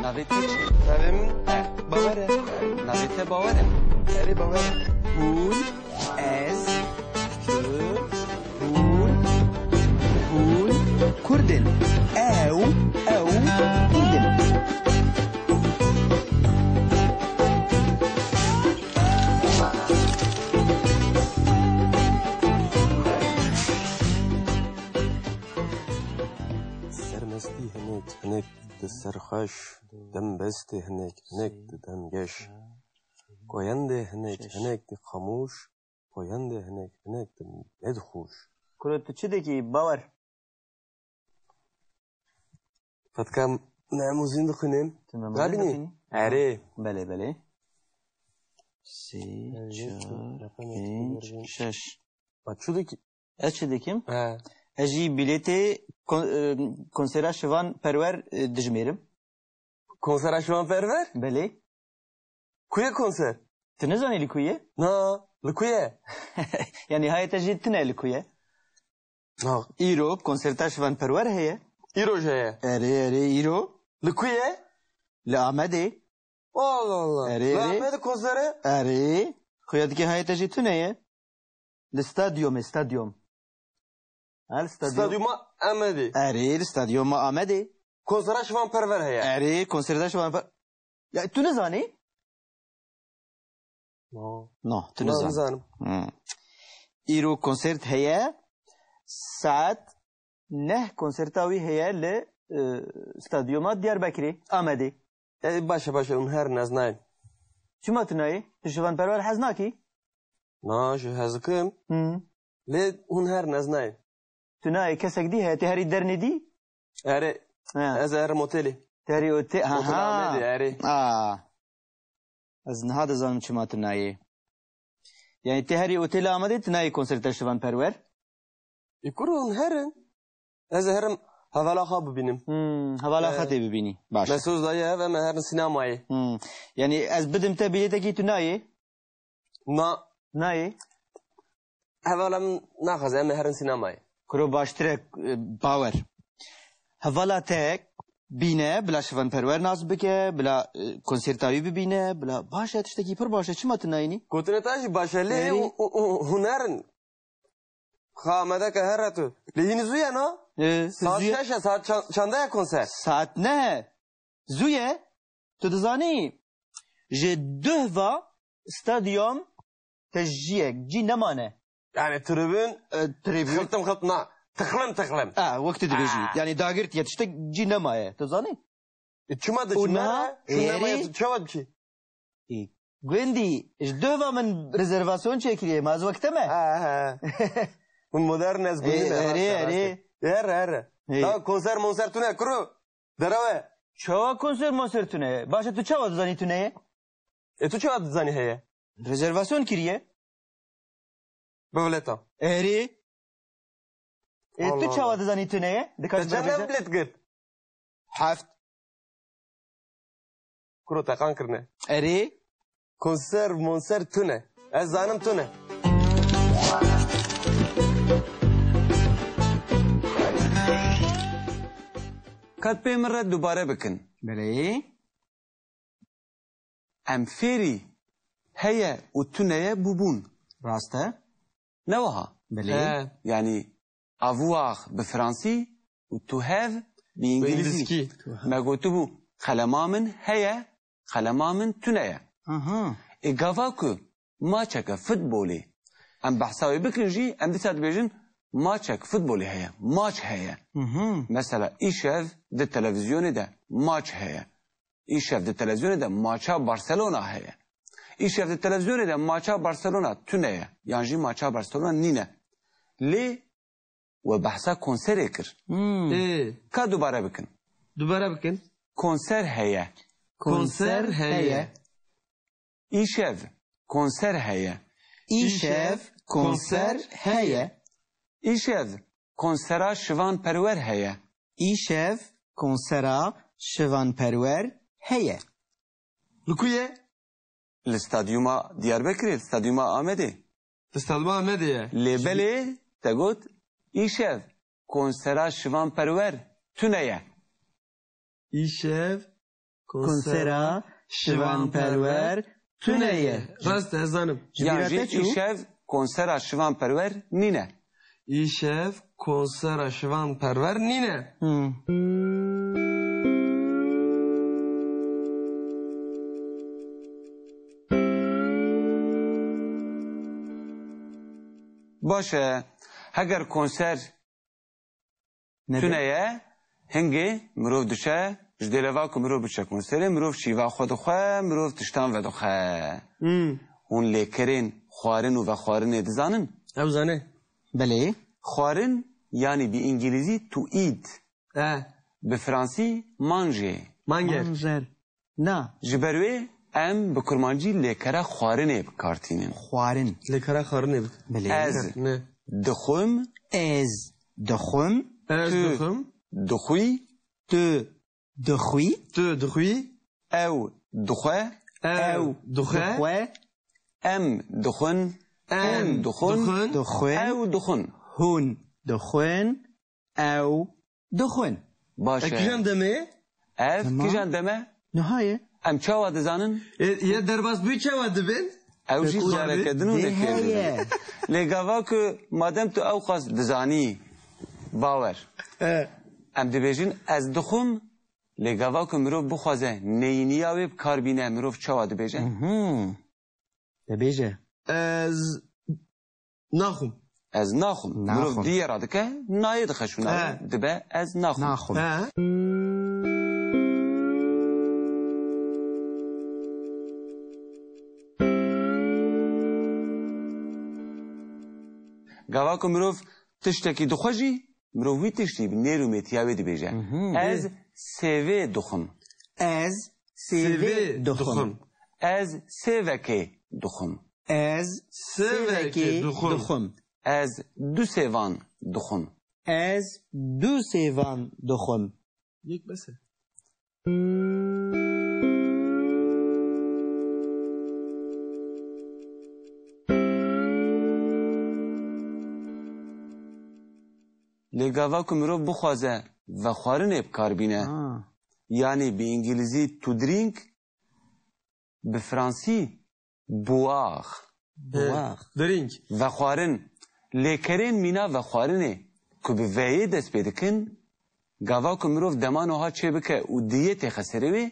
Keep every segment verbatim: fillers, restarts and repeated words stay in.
Navê te çi? Navê min Bawer e. Navê te Bawer e? Erê, Bawer e. Hûn, ez, tu, hûn, hûn Kurd in. Ew, ew Kurd in. Sermestî hinek, hinek di serxweş, dembestê hinek, hinek di demgeş. Koyendê hinek, hinek di xamûş, koyendê hinek, hinek di nedixûş. Kuro, tu çi dikî, Bawer? Fetka, me hemû zîn dixwînin. Tu me Rabînî? Dixwînî? Erê. Belê, belê. Sê, çar, pênc, şeş. Ma çi dikî? Ez çi dikim? He. Ez jî bilêtê kon-, e, konsera Şivan Perwer, e, dijmêrim. Konsera Şivan Perwer? Belê. Ku ye konser? Tu nizanî li ku ye? Na, li ku ye? Yanî hayê te jî tune li ku ye? Na. Îro konserta Şivan Perwer heye. Îro jî heye? Erê, erê, îro. Li ku ye? Li Amedê. Allah Allah. Erê, erê. Li Amedê konsere? Erê. Xuya dikê hayê te jî tune ye. Li stadyumê, stadyum. Ha, li stadyum. Stadyuma Amedê. Erê, li stadyuma Amedê. Konsera Şivan Perwer heye. Erê, konsera Şivan Per-, ya, tu nizanî? No. No, tu Na, nizanî. Nizanim. Hmm. Îro konsert heye. Saet neh konserta wî heye li, e, stadyuma Diyarbekirê, Amedê. E, baş e, baş e, hûn herin, ez nayêm. Çima tu nayê? Tu Şivan Perwer hez nakî? Na, ji hez dikim. Hı. Lê hûn herin, ez nayêm. Tu nayê, kesek dî heye, tê herî dernê dî? Erê, He. ez ê herim otelê. Tê herî ote-, ha, Otel ha. Amedê, erê. Aa. Ez niha dizanim çima tu nayê. Yanî tê herî otelê Amedê, tu nayê konserta Şivan Perwer? Ê kuro, hûn herin. Ez ê herim hevala xwe bibînim. Hmm, hevala xwe Ee, tê bibînî. Baş e. Me soz daye ev, em ê herin sînemayê. Hmm. Yanî ez bidim te bilêtekî, tu nayê? Na. Nayê? Hevala min naxwaze, em ê herin sînemayê. Kuro, baştir e, e, Bawer. Hevala te bîne, bila Şivan Perwer nas bike, bila, e, konserta wî bibîne, bila baş e, tiştekî pir baş e. Çima tu nayînî? Gotinê te jî baş e, lê Erê. hu-, hu-, hu-, hûn herin. Xa Amedeke here tu. Lê hînî zû ye na? E, Saet zû ye. şeş e, saet çan-, çanda ye konser? Saet neh e. Zû ye. Tu dizanî, ji duh va stadyum te ji cî ye, cî nemane. Yani tribün E, tribün. Xiltim xiltim na. Tıxlim tıxlim. E, wek tu dibêjî. Aa. Yani dagirtiye, tiştek cî nemaye. Tu zanî? E, çima de Û çima niha ne? Çima êrî nemaye, tu çawa diçî? Ê, gundî, ji duh va min rezervasyon çêkiriye, ma ez wek te me? Ha, ha. Hûn modern ez Ê, gundî ne, erê, rast e, rast e. Erê. Here, here. Ê. Da konser monser tune kuro. Derewe. Çawa konser monser tune? Baş e, tu çawa dizanî tune ye? E, tu çawa dizanî heye? Rezervasyon kiriye. Bivleta. Erê. Ê, tu Allah çawa Allah. dizanî tune ye? Dikar Te çend bibêje? Bilet girt? Heft. Kuro teqan kirine. Erê. Konser, monser tune. Ez zanim tune. Kat pê min re dubare bikin. Belê. Em fêrî heye û tuneye bûbûn. Rast e. Ne wiha? Belê. He. Yanî, avoir bi fransî û tu have bi Bi îngilîzî. îngilîzkî. Me gotibû, qelema min heye, qelema min tune ye. Aha. Ê gava ku maçeke futbolê em behsa wê bikin jî, em dîsa dibêjin, maçek futbolê heye, maç heye. Mhm. Mesela, îşev di televîzyonê de maç heye. Îşev di televîzyonê de maça Barcelona heye. Îşev di televîzyonê de maça Barcelona tune ye. Yan jî maça Barcelona nîne. Lê we behsa konserê kir. Hmm. Ê. Ka dubare bikin. Dubare bikin. Konser heye. Konser heye. Îşev konser heye. Îşev konser heye. Îşev konsera Şivan Perwer heye. Îşev konsera Şivan Perwer heye. Li ku ye? Li stadyuma Diyarbekirê, li stadyuma Amedê. Li stadyuma Amedê ye. Lê belê te got, îşev konsera Şivan Perwer tune ye. Îşev Konsera Şivan Perwer tune ye. Rast e, ez zanim. Ji Ya bîra jî te çû? Îşev konsera Şivan Perwer nîne. Îşev konsera Şivan Perwer nîne. Hmm. Baş e. Heger konser Nebe? Tune ye, hingê mirov diçe, ji dêleva ku mirov biçe konserê, mirov şîva xwe dixwe, mirov tiştan vedixwe. Hmm. Hûn lêkerên xwarin û vexwarinê dizanin? Ew zane. Belê. Xwarin, yanî bi îngilîzî to eat. E. Bi fransî manger. Manger. Manger. Na. Ji ber wê em bi kurmancî lêkera xwarinê bi kar tînin. Xwarin. Lêkera xwarinê bi. Belê. Ez Ne. dixwim. Ez dixwim. Ez Tu dixwim. dixwî. Tu dixwî. Tu dixwî. Ew dixwe. Ew Ew dixwe. dixwe. Em dixwin. Em Hûn dixwin. dixwin. Dixwin. Ew dixwin. Hûn dixwin. Ew dixwin. Baş e. E, kîjan demê? Ev Tamam. kîjan deme? Niha ye. Em çawa dizanin? E, ye derbas bû çawa dibin? Ew jî Pêk û careke din û Dê lê fêr dibin. heye. Lê gava ku madem tu ew qas dizanî, bawer. E. Em dibêjin ez dixwim, lê gava ku mirov bixwaze neyîniya wê bi kar bîne, mirov çawa dibêje? Mhm. Te bêje. Ez naxwim. Ez naxwim. Naxwim. Mirov diyê radike, nayê dixeşûna wê, He. dibe ez naxwim. Naxwim. He. Gava ku mirov tiştekî dixwe jî, mirov wî tiştî bi nêr û mêtiya wê dibêje. Mhm. Ez sêvê dixwim. Ez sêvê Sêvê dixwim. dixwim. Ez sêvekê dixwim. Ez Sêvekê sêvekê dixwim. dixwim. Ez du sêvan dixwim. Ez du sêvan dixwim. Yek bes e. Lê gava ku mirov bixwaze vexwarinê bi kar bîne, Ha. yanî bi îngilîzî to drink, bi fransî boire. Boire. Drink. Vexwarin. Lêkerên mîna vexwarinê ku bi veyê dest pê dikin, gava ku mirov dema niha çêbike û diyê têxe serê wê,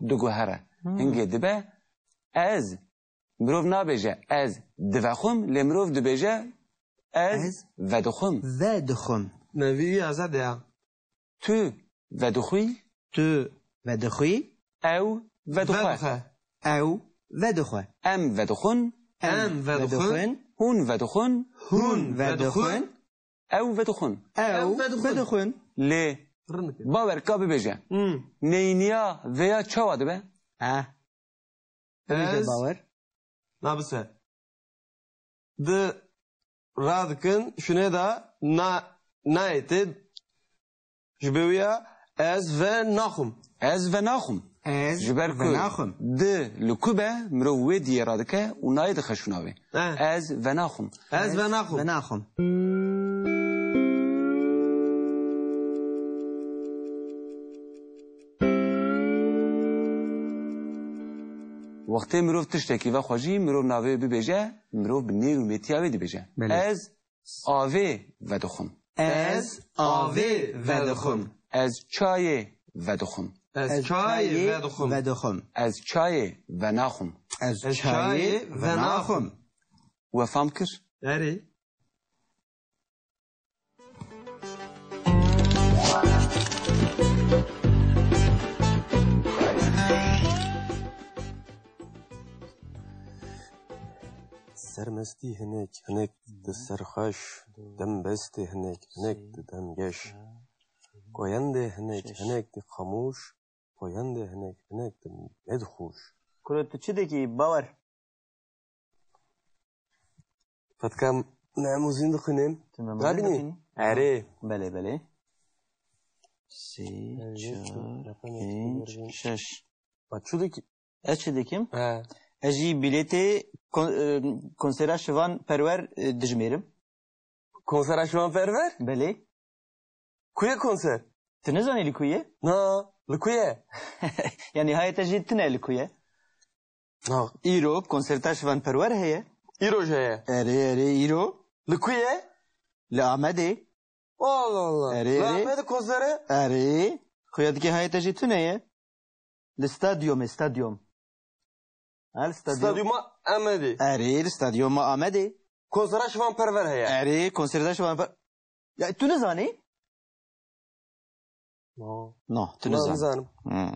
diguhere. Hmm. Hingê dibe ez. Mirov nabêje ez divexwim, lê mirov dibêje ez Ez vedixwim. vedixwim. Nevî azad ya. Tu vedixwî. Tu vedixwî. Ew vedixwe. Vedixwe. Ew vedixwe. Em vedixwin. Em Em vedixwin. vedixwin. Hûn vedixwin. Hûn Hûn vedixwin. vedixwin. Ew vedixwin. Ew Ew vedixwin. vedixwin. Lê Rinike. Bawer ka bibêje. Hmm. Neyniya veya çawa dibe? Eh. Bibêje Ez Bawer. Nabise. Di radikin şûnê de na, nayê tê. Ji bê wî ya ez ve naxwim. Ez ve naxwim. Ez Ji ber ve ku naxwim. Di li ku be, mirov wê diyê radike û nayê dixe şûna wê. Eh. Ez ve naxwim. Ez ve naxwim. Ve naxwim. Wextê mirov tiştekî vexwe jî, mirov navê wê bibêje, mirov bi nêr û mêtiya wê dibêje. Belê. Ez avê vedixwim. Ez avê vedixwim. Ez çayê vedixwim. Ez çayê vedixwim. vedixwim. Ez çayê venaxwim. Ez Ez çayê çayê venaxwim. venaxwim. We fam kir? Erê. Sermestî hinek, hinek di serxweş, dembestê hinek, hinek di demgeş. Koyendê hinek, hinek di xamûş, koyendê hinek, hinek di nedixûş. Kuro, tu çi dikî, Bawer? Fetkam, me hemû zîn dixwînin. Tu me hemû zîn Rabînî? dixwînî? Erê. Belê, belê. Sê, Erê, çar, çar, pênc, pênc, şeş. Ma çi dikî? Ez çi dikim? He. Ez jî bilêtê kon-, e, konsera Şivan Perwer, e, dijmêrim. Konsera Şivan Perwer? Belê. Ku ye konser? Tu nizanî li ku ye? Na. Li ku ye? Yanî hayê te jî tune li ku ye? Ha. Îro konserta Şivan Perwer heye. Îro jî heye? Erê, erê, îro. Li ku ye? Li Amedê. Allah Allah. Erê, Li erê. Amedê konsere? Erê. Xuya dikê hayê te jî tune ye. Li stadyumê, stadyum. Ha, li stadyum. Stadyuma Amedê. Erê, li stadyuma Amedê. Konsera Şivan Perwer heye. Erê, konserta Şivan Per-, ya, tu nizanî? No. No, tu Na, nizan. Nizanim. Hmm.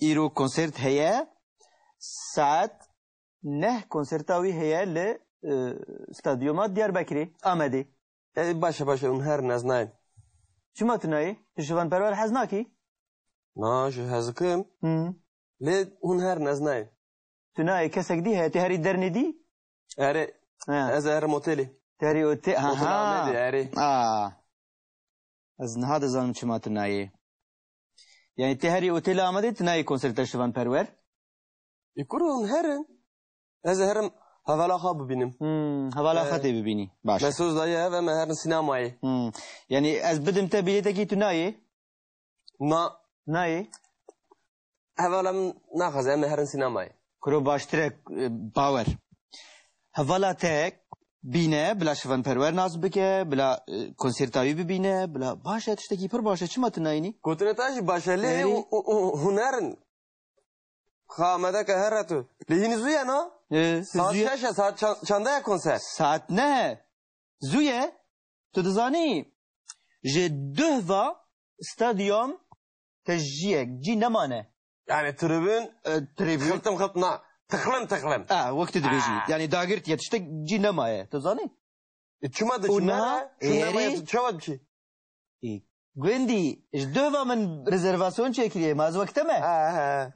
Îro konsert heye, saet neh konserta wî heye li, e, stadyuma Diyarbekirê, Amedê. E, baş e, baş e, hûn herin, ez nayêm. Çima tu nayê? Tu Şivan Perwer hez nakî? Na, ji hez dikim. Hmm. Lê hûn herin, ez nayêm. Tu nayê, kesek dî heye, tu herî dernê dî? Erê, Ha. ez ê herim otelê. Tu herî ote-, ha, Otel ha. Amedê, erê. Aa. Ez niha dizanim çima tu nayê. Yanî tu herî otelê Amedê, tu nayê konserta Şivan Perwer? Ê kuro, hûn herin. Ez ê herim hevala xwe bibînim. Hmm, hevala xwe Ee, tê bibînî. Baş. Mesaj daye ev, em ê herin sînemayê. Hmm. Yanî ez bidim te bilêtekî, tu nayê? Na. Nayê? Hevala min naxwaze, em ê herin sînemayê. Kuro baştir e, bawer. Hevala te bîne, bila Şivan Perwer nas bike, bila, e, konserta wî bibîne, bila baş e, tiştekî pir baş e. Çima tu nayînî? Gotinê te jî baş e, lê Erê. û, û, û, hûn herin. Xa Amedeke here tu. Lê hînî zû ye na? E, Saet zû ye. şeş e, saet çan-, çanda ye konser? Saet ne. Zû ye. Tu dizanî, ji duh va stadyum te jiyek cî nemane. Yani tribün E, tribün. Xiltim xilt na. Tıxlim tıxlim. E, wek tu dibêjî. Aa. Yani dagirtiye tiştek cî nemaye. Tu zanî? E, çima de Û çima niha ne? Çima êrî nemaye, tu çawa diçî? Ê, gundî, ji duh va min rezervasyon çêkiriye, ma ez wek te me? Ha, ha.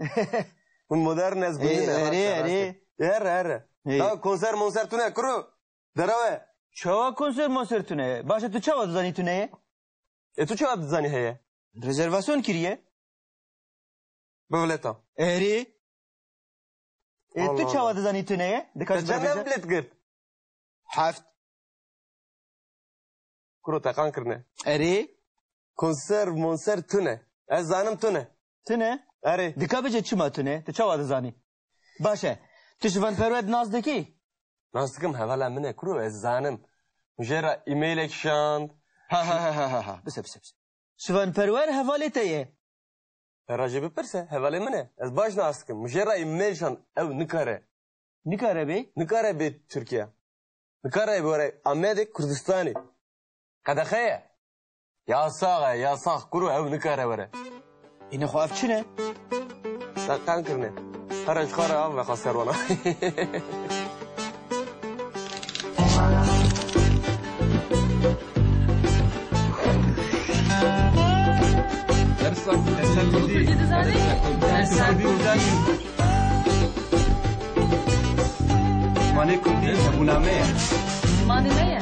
Hûn modern, ez gundî Ê, ne, erê, rast e, rast e. erê. Erê, erê. Ê. Da konser monser tune, kuro. Derewe. Çawa konser monser tune ye? Baş e, tu çawa dizanî tune ye? E, tu çawa dizanî heye? Rezervasyon kiriye. Bivleta. Erê. Ê, tu Allah çawa Allah. dizanî tune ye? Dikar Te ji çend ber bêje? Bilet girt? Heft. Kuro teqan kirine. Erê. Konser, monser tune. Ez zanim tune. Tune? Erê. Dika bêje çima tune? Tu çawa dizanî? Baş e. Tu Şivan Perwer nas dikî? Nas dikim, hevala min e, kuro, ez zanim. Min jê re e-mailek şand. Ha, ha, ha, ha, ha, ha. Bise, bise, bise. Şivan Perwer hevalê te ye. Te re jê bipirse, hevalê min e. Ez baş nas dikim. Min jê re e-mail şand, ew nikare. Nikare bê? Nikare bê Tirkiye. Nikare were Amedê Kurdistanê. Qedexe ye. Yasax e, yasax, kuro, ew nikare were. Îne xwe ev çi ne? Teqan kirine. Here ji xwe re av vexa ser wana. Dersa Kurdî. Kurdî dizanî? Dersa Kurdî. Zimanê Kurdî hebûna me ye. Zimanê me ye.